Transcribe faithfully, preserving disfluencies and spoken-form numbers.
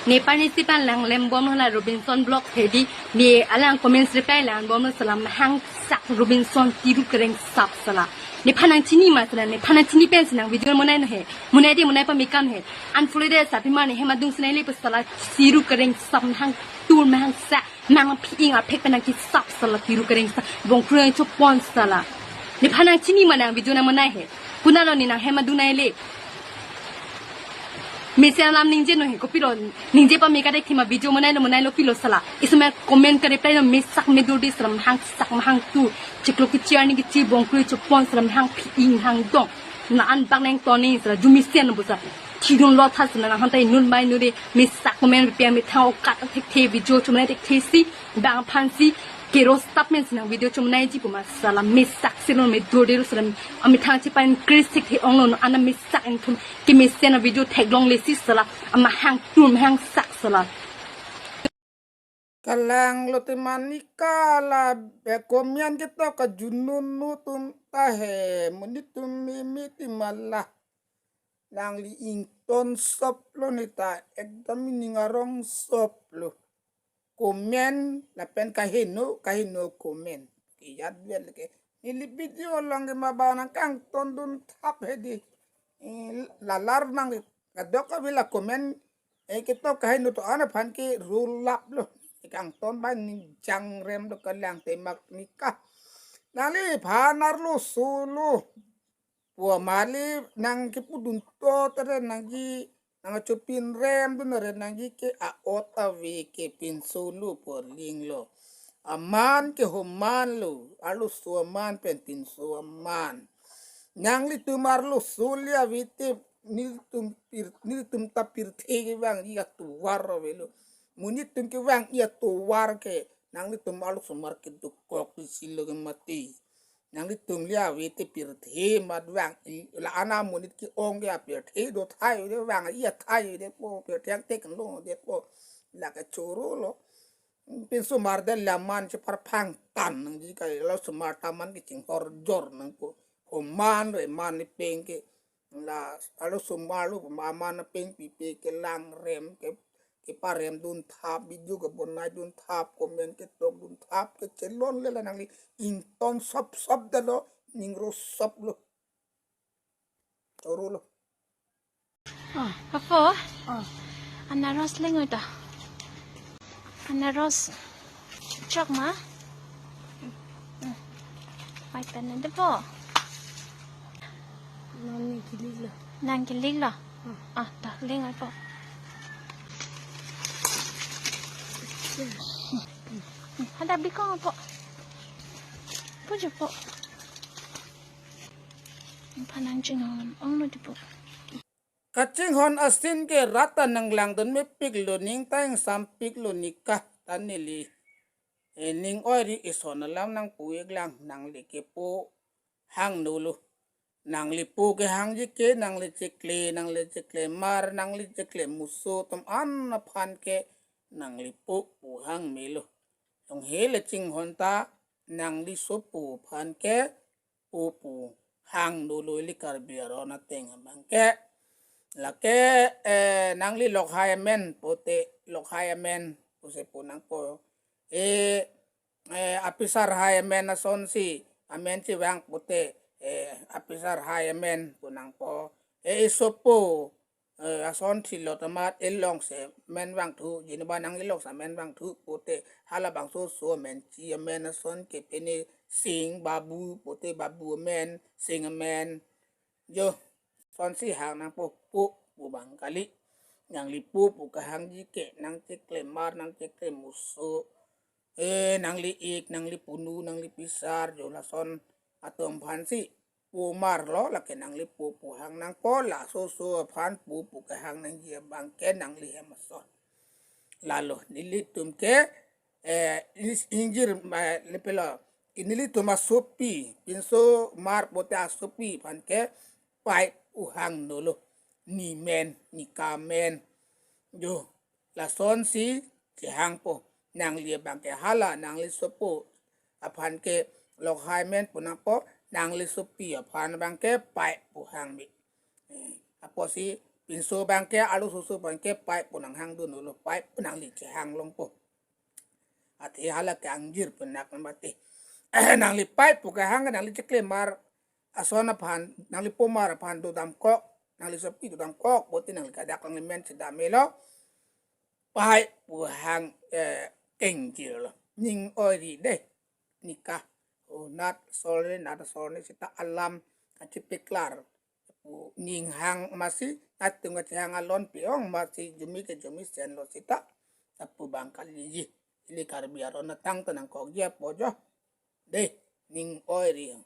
Nephan isi pan lang lembom hala Robinson Vlog hedi, ne alang comments reply lang bom sala mahang sak Robinson tiru kereng sap sala. Nephan nangchini ma sala, nephan nangchini pensi nang video monai no he. Monai de monai pamekam he. Unfollow de sapi ma ne hem adung sinai le pu sala tiru kereng sap mahang tur mahang sak. Nang phi-ing aphek pen nangkisap sala tiru kereng sa bongkrui nangchopon sala. Nephan nangchini ma nang video nang monai he. Punalo ne nang hem adung nai le. Mesen alam ningje no he kopilo ningje pameka dek thima video monai lo monai lo pilo sala. Isomar comment ka reply lo mesak medodi sala mahang sak mahang tu. Chiklo kichi arni kichi bongkrui chopon sala mahang phi-ing mahang dong. Na an bak nang toni sala jumisen lo busa. Thidun lo thas na hanta inut mai nuri mesak comment pia methang okat thekthe video chomnai thekthe si bang aphansi kero stop men sinang video chomnai ji puma sala mesak silo medodi lo sala amethang chipan kris thekthe onglo no ana mesak ingthum kemesen a video theklongle si sala amahang tur mahang sak sala. Kalang lo te manika la be komian ketok kajununu tum ta he monit tum mimi ti mala. Nangli ington sop lo neta ekdam ining arong sop lo. Comment lapen kaheno kaheno comment. Kiyat duel ke. Neli video along ke maba nangkangton dun thap hedi. Eh, lalar nang kadok ka bila comment. Eh, ketok kaheno to ana aphan ke rulap lo. Kangton ba ning jangrem do kalang te mak nikah. Nangli phan arlo solo. Pu amali nang kipudun to tere nangji nang chopin rem dun tere nangji ke a-ot ave ke pinso lo pu arleng lo. Aman ke homan lo, arloso aman pen pinso aman. Nanglitum arloso le ave te nelitum pir nelitum ta pirthe kevangji atovar ave lo. Monit atum kevangji atovar ke nanglitum arlosomar kedokok isi lo ke mati. Nanglitum le ave te pirthe amat vang i la ana monit ke-ong ke apirthe do thai de vangji athai de po pirthe angtek lo de po la ke choro lo. Pinsomar de laman cheparphang tan nangji ka arlosomar ta aman kechinghor jor nangpo. Homan re man ni peng ke la arlosomar lo aman peng pipe kelang rem ke keparem dun thap video kebonai dun thap comment ketok dun thap kechelon le la nangli ington sop sop dalo ningro sop lo. Choro lo. Apo, anaros lengoi ta. Anaros chok ma. Mai pen nang depo. Nang kilik lo. Nang kilik lo. Ah, ta lengoi po. Hada bikong po. Pujo po. Phan nangchinghon ong no depo. Kachinghon asin ke rat ta nanglang dun mepik lo ning ta ingsampik lo nikah ta neli. E ning oiri ison alam nangpu-ik lang nangli kepu hang nulu. Nangli pu kehangji ke nangli chekle, nangli cheklemar, nangli chekle muso atum an aphan ke nangli pu pu hang melo. Jonghe le chinghon ta nangli sopo aphan ke pu pu hang dolo ili Karbi aron ateng abang ke. Lake, eh, nangli lokhai amen pute lokhai amen pusi pu nangpo. Eh, eh, apisar hai amen asonsi amen chevang pute, eh, apisar hai amen pu nangpo. Eh, isopo eh, ason thilot amat elong se amen vangthu, jiniba nang elong se amen vangthu pute halabangso so amen chi amen ason ke pene Sing Babu pute Babu amen, Sing amen. Jo, sonsi hang nangpo pu pu bang kali. Nangli pu pu kehangji ke nang cheklemar nang chekle muso. Eh, nangli ik, nangli punu, nangli pisar, jo lason atum aphansi pu mar lo, lake nangli pu pu hang nangpo, laso so aphan pu pu kehang nangji abang ke nangli hem ason. Lalo, nelitum ke, eh, is-, ingjir, eh, lepelo, nelitum asopi, pinso mar pute asopi aphan ke, pai pu hang nolo, ni men, ni kamen, jo, lasonsi chehangpo. Nangli abang ke hala, nangli sopo aphan ke lokhai amen pu nangpo, nangli sopi aphan abang ke pai pu hang bi. Eh, apotsi Pinso abang ke arlo soso abang ke pipe pu nanghang dun dolo, pipe pu nangli chehang longpo. Athe hala ke angjir pu nak mati. Nangli pipe pu kehang, nangli cheklemar ason aphan, nangli pomar aphan dodamkok, nangli sopi dodamkok, bonta nangli kadak nangli men chedam-elo. Pipe pu hang, eh, kengjir lo. Ning oiri dei. Nika. O nat solre, nat solre seta alam kachepeklar. Pu ning hang masi, atum kachehang alon pi-ong masi, jumi ke jumi sen lo seta. Lapu abang kaliji. Ili Karbi aron atang ta nangkokji apo jo. Dei, ning oiri.